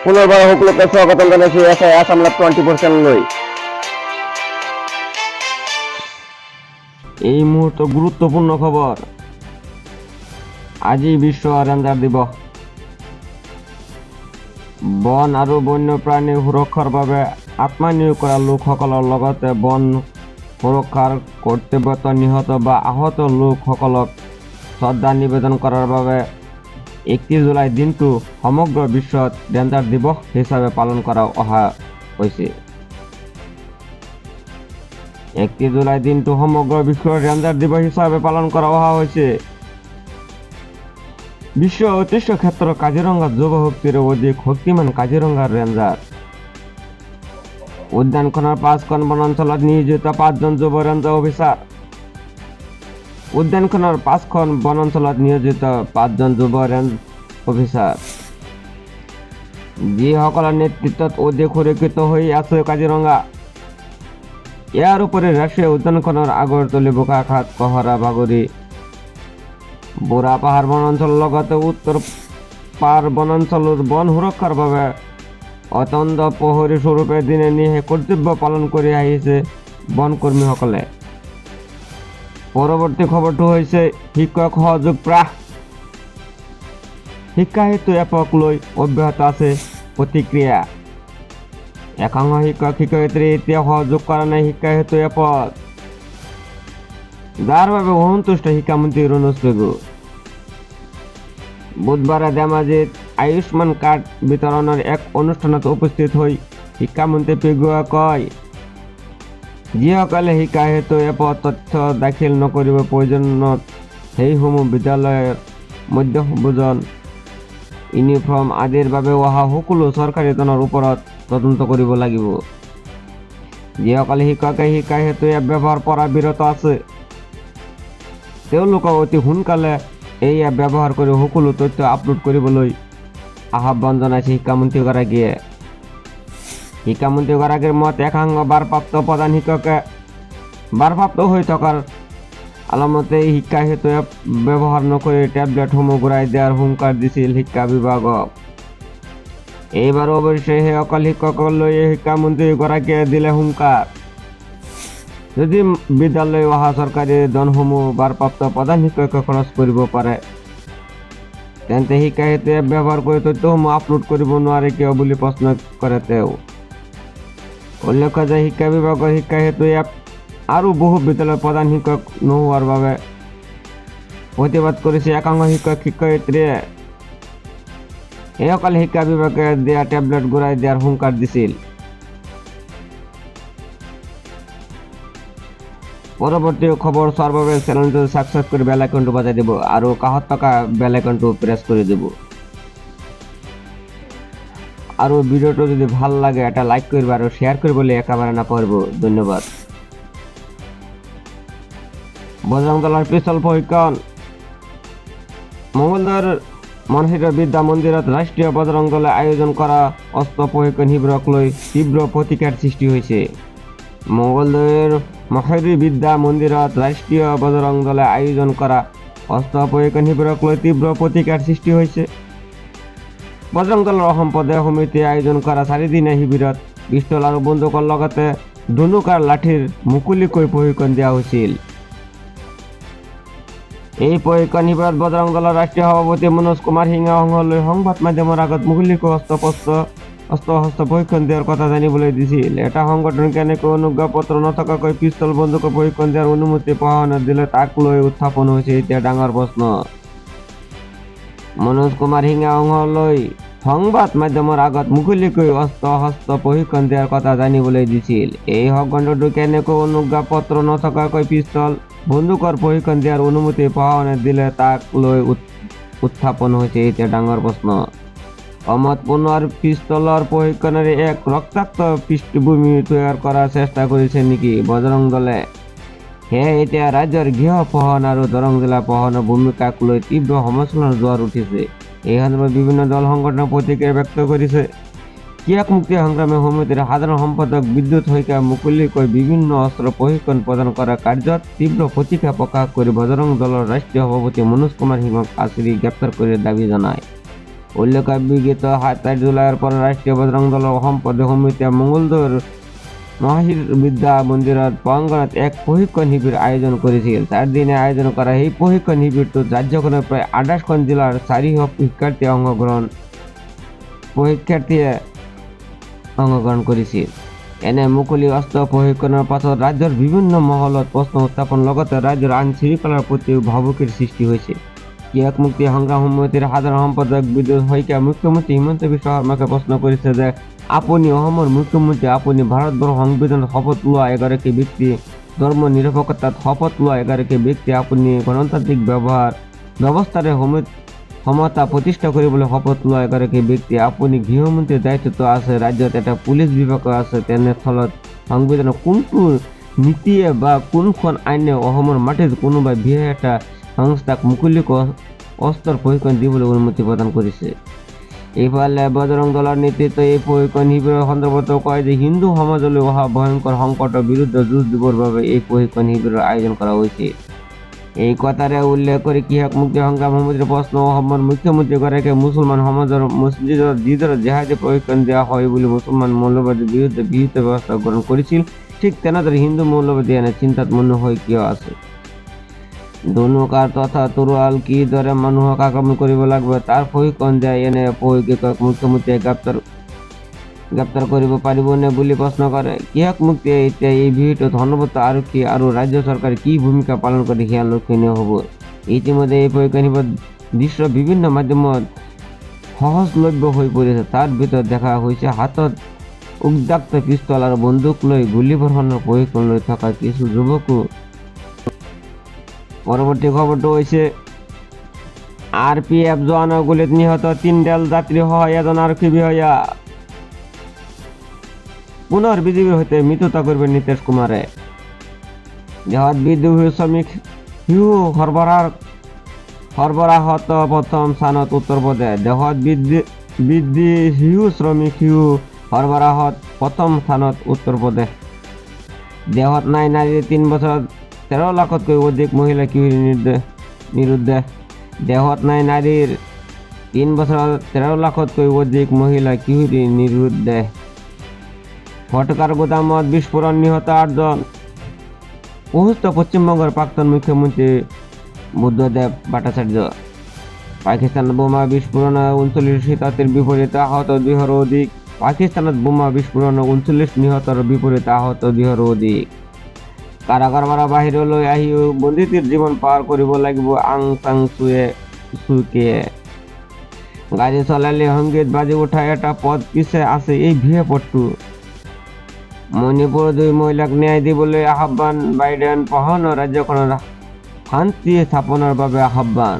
পুনৰবাৰ সকলোকে স্বাগতম জনাইছো এছ I Assam live 24 চেনেললৈ। এই মুহূৰ্ত গুৰুত্বপূৰ্ণ খবৰ। আজি বিশ্ব ৰেঞ্জাৰ দিৱস। বন আৰু বন্যপ্ৰাণী সুৰক্ষাৰ বাবে আত্মনিয়োগ কৰা লোকসকলৰ লগতে বন সুৰক্ষাৰ কৰ্তব্যত নিহত বা আহত লোকসকলক শ্ৰদ্ধা নিবেদন কৰাৰ বাবে 31 জুলাই দিনটো সমগ্ৰ বিশ্বত ৰেঞ্জাৰ দিৱস হিচাপে পালন কৰা অহা হৈছে। 31 জুলাই দিনটো সমগ্ৰ বিশ্বৰ ৰেঞ্জাৰ দিৱস হিচাপে পালন কৰা অহা হৈছে। বিশ্ব ঐতিহ্য ক্ষেত্ৰ কাজিৰঙাত যুৱ শক্তিৰে অধিক শক্তিমান কাজিৰঙাৰ ৰেঞ্জাৰ। উদ্যানখনৰ পাঁচখন বনাঞ্চলত নিয়োজিত পাঁচজন যুৱ ৰেঞ্জাৰ অফিচাৰ। উদ্যানখনৰ পাঁচখন বনাঞ্চলত নিয়োজিত পাঁচজন যুৱ ৰেঞ্জ অফিচাৰ, যিসকলৰ নেতৃত্বত অধিক সুৰক্ষিত হৈ আছে কাজিৰঙা। ইয়াৰ উপৰি ৰাষ্ট্ৰীয় উদ্যানখনৰ আগৰতলি, বোকাখাত, কহৰা, বাগৰি, বুঢ়াপাহাৰ বনাঞ্চলৰ লগতে উত্তৰ পাৰ বনাঞ্চলৰ বন সুৰক্ষাৰ বাবে অতন্দ্ৰ প্ৰহৰী স্বৰূপে দিনে নিশাই কৰ্তব্য পালন কৰি আহিছে বনকৰ্মীসকলে। পৰৱৰ্তী খবৰটো হৈছে শিক্ষক সহযোগ প্ৰাহ শিক্ষা সেতু এপক লৈ অব্যাহত আছে প্ৰতিক্ৰিয়া। একাংশ শিক্ষক শিক্ষয়িত্ৰী এতিয়া সহযোগ কৰা নাই শিক্ষা সেতু এপত, যাৰ বাবে অসন্তুষ্ট শিক্ষামন্ত্ৰী ৰণোজ পেগু। বুধবাৰে ধেমাজিত আয়ুষ্মান কাৰ্ড বিতৰণৰ এক অনুষ্ঠানত উপস্থিত হৈ শিক্ষামন্ত্ৰী পেগুৱে কয়, যিসকলে শিক্ষা সেতু এপত তথ্য দাখিল নকৰিব প্ৰয়োজনত সেইসমূহ বিদ্যালয়ৰ মধ্যাহ্ন ভোজন, ইউনিফৰ্ম আদিৰ বাবে অহা সকলো চৰকাৰী ধনৰ ওপৰত তদন্ত কৰিব লাগিব। যিসকল শিক্ষকে শিক্ষা সেতু এপ ব্যৱহাৰ পৰা বিৰত আছে, তেওঁলোকক অতি সোনকালে এই এপ ব্যৱহাৰ কৰি সকলো তথ্য আপলোড কৰিবলৈ আহ্বান জনাইছে শিক্ষামন্ত্ৰীগৰাকীয়ে। শিক্ষামন্ত্ৰীগৰাকীৰ মত, একাংশ ভাৰপ্ৰাপ্ত প্ৰধান শিক্ষকে ভাৰপ্ৰাপ্ত হৈ থকাৰ আলমতে শিক্ষা সেতু এপ ব্যৱহাৰ নকৰি টেবলেটসমূহ ঘূৰাই দিয়াৰ হুংকাৰ দিছিল শিক্ষা বিভাগক। এইবাৰ অৱশ্যে সেইসকল শিক্ষকলৈ শিক্ষামন্ত্ৰীগৰাকীয়ে দিলে হুংকাৰ, যদি বিদ্যালয় অহা চৰকাৰী ধনসমূহ ভাৰপ্ৰাপ্ত প্ৰধান শিক্ষকে খৰচ কৰিব পাৰে, তেন্তে শিক্ষা সেতু এপ ব্যৱহাৰ কৰি তথ্যসমূহ আপলোড কৰিব নোৱাৰে কিয় বুলি প্ৰশ্ন কৰে তেওঁ। উল্লেখ্য যে শিক্ষা বিভাগৰ শিক্ষা সেতু এপ আৰু বহু বিদ্যালয়ৰ প্ৰধান শিক্ষক নোহোৱাৰ বাবে প্ৰতিবাদ কৰিছে একাংশ শিক্ষক শিক্ষয়িত্ৰীয়ে। এইসকল শিক্ষা বিভাগে দিয়া টেবলেট ঘূৰাই দিয়াৰ হুংকাৰ দিছিল। পৰৱৰ্তী খবৰ চোৱাৰ বাবে চেনেলটো ছাবস্ক্ৰাইব কৰি বেল আইকনটো বজাই দিব আৰু কাষত থকা বেল আইকনটো প্ৰেছ কৰি দিব। আৰু ভিডিঅ'টো যদি ভাল লাগে, এটা লাইক কৰিব আৰু শ্বেয়াৰ কৰিবলৈ একেবাৰে নাপাহৰিব। ধন্যবাদ। বজৰং দলৰ পিষ্টল প্ৰশিক্ষণ। মঙলদৈৰ মনহিত বিদ্যা মন্দিৰত ৰাষ্ট্ৰীয় বজৰং দলে আয়োজন কৰা অস্ত্ৰ প্ৰশিক্ষণ শিবিৰক লৈ তীব্ৰ প্ৰতিক্ৰিয়াৰ সৃষ্টি হৈছে। মঙলদৈৰ মহৰী বিদ্যা মন্দিৰত ৰাষ্ট্ৰীয় বজৰং দলে আয়োজন কৰা অস্ত্ৰ প্ৰশিক্ষণ শিবিৰক লৈ তীব্ৰ প্ৰতিক্ৰিয়াৰ সৃষ্টি হৈছে। বজৰং দলৰ অসম প্ৰদেশ সমিতিয়ে আয়োজন কৰা চাৰিদিনীয়া শিবিৰত পিষ্টল আৰু বন্দুকৰ লগতে ধনুক আৰু লাঠিৰ মুকলিকৈ প্ৰশিক্ষণ দিয়া হৈছিল। এই প্ৰশিক্ষণ শিবিৰত বজৰং দলৰ ৰাষ্ট্ৰীয় সভাপতি মনোজ কুমাৰ সিঙে অংশ লৈ সংবাদ মাধ্যমৰ আগত মুকলিকৈ অস্ত্ৰ শস্ত্ৰ প্ৰশিক্ষণ দিয়াৰ কথা জানিবলৈ দিছিল। এটা সংগঠন কেনেকৈ অনুজ্ঞাপত্ৰ নথকাকৈ পিষ্টল বন্দুকৰ প্ৰশিক্ষণ দিয়াৰ অনুমতি প্ৰশাসনে দিলে, তাক লৈ উত্থাপন হৈছে এতিয়া ডাঙৰ প্ৰশ্ন। মনোজ কুমাৰ সিঙে অংশ লৈ সংবাদ মাধ্যমৰ আগত মুকলিকৈ অস্ত্ৰ শস্ত্ৰ প্ৰশিক্ষণ দিয়াৰ কথা জানিবলৈ দিছিল। এই সংগঠনটো কেনেকৈ অনুজ্ঞাপত্ৰ নথকাকৈ পিষ্টল বন্দুকৰ প্ৰশিক্ষণ দিয়াৰ অনুমতি প্ৰশাসনে দিলে, তাক লৈ উত্থাপন হৈছে এতিয়া ডাঙৰ প্ৰশ্ন। অসমত পুনৰ পিষ্টলৰ প্ৰশিক্ষণেৰে এক ৰক্তাক্ত পৃষ্ঠভূমি তৈয়াৰ কৰাৰ চেষ্টা কৰিছে নেকি বজৰং দলে? সেয়ে এতিয়া ৰাজ্যৰ গৃহ প্ৰশাসন আৰু দৰং জিলা প্ৰশাসনৰ ভূমিকাক লৈ তীব্ৰ সমালোচনাৰ জোৱাৰ উঠিছে। এই সন্দৰ্ভত বিভিন্ন দল সংগঠনে প্ৰতিক্ৰিয়া ব্যক্ত কৰিছে। কৃষক মুক্তি সংগ্ৰামী সমিতিৰ সাধাৰণ সম্পাদক বিদ্যুৎ শইকীয়া মুকলিকৈ বিভিন্ন অস্ত্ৰ প্ৰশিক্ষণ প্ৰদান কৰা কাৰ্যত তীব্ৰ প্ৰতিক্ৰিয়া প্ৰকাশ কৰি বজৰং দলৰ ৰাষ্ট্ৰীয় সভাপতি মনোজ কুমাৰ সিঙক আঁচুৰি গ্ৰেপ্তাৰ কৰি দাবী জনায়। উল্লেখ্য, বিগত 27 জুলাইৰ পৰা ৰাষ্ট্ৰীয় বজৰং দলৰ অসম প্ৰদেশ সমিতিয়ে মঙলদৈৰ মহাবীৰ বিদ্যা মন্দিৰত প্ৰাংগণত এক প্ৰশিক্ষণ শিবিৰ আয়োজন কৰিছিল। চাৰিদিনীয়া আয়োজন কৰা সেই প্ৰশিক্ষণ শিবিৰটোত ৰাজ্যখনৰ প্ৰায় 28খন জিলাৰ 400 প্ৰশিক্ষাৰ্থীয়ে অংশগ্ৰহণ কৰিছিল। এনে মুকলি অস্ত্ৰ প্ৰশিক্ষণৰ পাছত ৰাজ্যৰ বিভিন্ন মহলত প্ৰশ্ন উত্থাপন লগতে ৰাজ্যৰ আইন শৃংখলাৰ প্ৰতিও ভাবুকিৰ সৃষ্টি হৈছে। কৃষক মুক্তি সংগ্ৰাম সমিতিৰ সাধাৰণ সম্পাদক বিদ্যুৎ শইকীয়া মুখ্যমন্ত্ৰী হিমন্ত বিশ্ব শৰ্মাকে প্ৰশ্ন কৰিছে যে আপুনি অসমৰ মুখ্যমন্ত্ৰী, আপুনি ভাৰতবৰ্ষৰ সংবিধানত শপত লোৱা এগৰাকী ব্যক্তি, ধৰ্ম নিৰপেক্ষতাত শপত লোৱা এগৰাকী ব্যক্তি, আপুনি গণতান্ত্ৰিক ব্যৱস্থাৰে সমতা প্ৰতিষ্ঠা কৰিবলৈ শপত লোৱা এগৰাকী ব্যক্তি, আপুনি গৃহমন্ত্ৰীৰ দায়িত্বত আছে, ৰাজ্যত এটা পুলিচ বিভাগ আছে, তেনেস্থলত সংবিধানৰ কোনটো নীতিয়ে বা কোনখন আইনে অসমৰ মাটিত কোনোবা বিশেষ এটা সংস্থাক মুকলিকৈ অস্ত্ৰৰ প্ৰশিক্ষণ দিবলৈ অনুমতি প্ৰদান কৰিছে? ইফালে বজৰং দলৰ নেতৃত্বই এই প্ৰশিক্ষণ শিবিৰৰ সন্দৰ্ভত কয় যে হিন্দু সমাজলৈ অহা ভয়ংকৰ সংকটৰ বিৰুদ্ধে যুঁজ দিবৰ বাবে এই প্ৰশিক্ষণ শিবিৰৰ আয়োজন কৰা হৈছে। এই কথাৰে উল্লেখ কৰি কৃষক মুক্তি সংগ্ৰাম সমিতিৰ প্ৰশ্ন, অসমৰ মুখ্যমন্ত্ৰীগৰাকীয়ে মুছলমান সমাজৰ মছজিদত যিদৰে জেহাদী প্ৰশিক্ষণ দিয়া হয় বুলি মুছলমান মৌলবাদীৰ বিৰুদ্ধে বিহিত ব্যৱস্থা গ্ৰহণ কৰিছিল, ঠিক তেনেদৰে হিন্দু মৌলবাদী এনে চিন্তাত মগ্ন হৈ কিয় আছে? ধনুকাঁড় তথা তৰোৱাল কিদৰে মানুহক আক্ৰমণ কৰিব লাগিব তাৰ প্ৰশিক্ষণ দিয়া এনে প্ৰশিক্ষকক মুখ্যমন্ত্ৰীয়ে গ্ৰেপ্তাৰ কৰিব পাৰিবনে বুলি প্ৰশ্ন কৰে। কৃষক মুক্তিয়ে এতিয়া এই বিষয়টোত সন্দৰ্ভত আৰক্ষী আৰু ৰাজ্য চৰকাৰে কি ভূমিকা পালন কৰে সেয়া লক্ষণীয় হ'ব। ইতিমধ্যে এই প্ৰশিক্ষণ শিবিৰৰ দৃশ্য বিভিন্ন মাধ্যমত সহজলভ্য হৈ পৰিছে। তাৰ ভিতৰত দেখা হৈছে হাতত উদ্বাক্ত পিস্তল আৰু বন্দুক লৈ গুলীবৰ্ষণৰ প্ৰশিক্ষণ লৈ থকা কিছু যুৱকো। পৰৱৰ্তী খবৰটো হৈছে আৰ পি এফ জোৱানৰ গুলীত নিহত 3 ৰেল যাত্ৰীসহ এজন আৰক্ষী বিষয়া। পুনৰ বিজেপিৰ সৈতে মিত্ৰতা কৰিব নীতিশ কুমাৰে। দেশত বিদ্ৰোহী শ্ৰমিক শিশু সৰবৰাহত প্ৰথম স্থানত উত্তৰ প্ৰদেশ। দেশত বৃদ্ধি শিশু শ্ৰমিক শিশু সৰবৰাহত প্ৰথম স্থানত উত্তৰ প্ৰদেশ। দেশত নাই নাৰীৰ 3 বছৰত 13 লাখতকৈ অধিক মহিলা কিশোৰী নিৰুদ্দেশ। দেশত নাই নাৰীৰ 3 বছৰত 13 লাখতকৈ অধিক মহিলা কিশোৰী নিৰুদ্দেশ। ফটকাৰ গুদামত বিস্ফোৰণ, নিহত 8জন। অসুস্থ পশ্চিমবঙ্গের প্রাক্তন মুখ্যমন্ত্রী বুদ্ধদেব ভট্টাচার্য। পাকিস্তান বোমা বিস্ফোরণে 39 শীতার্থীর বিপরীতে আহত 200 অধিক। পাকিস্তানত বোমা বিস্ফোরণে 39 নিহতর বিপরীতে আহত 200 অধিক। কাৰাগাৰৰ পৰা বাহিৰলৈ আহিও বন্দীটিৰ জীৱন পাৰ কৰিব লাগিব আং চাং চুকিয়ে। গাড়ী চলালে সংগীত বাজি উঠা এটা পথ পিছে আছে এই ভিয়ে পথটো। মণিপুৰৰ 2 মহিলাক ন্যায় দিবলৈ আহ্বান বাইডেন প্ৰশাসনৰ ৰাজ্যখনৰ শান্তি স্থাপনৰ বাবে আহ্বান।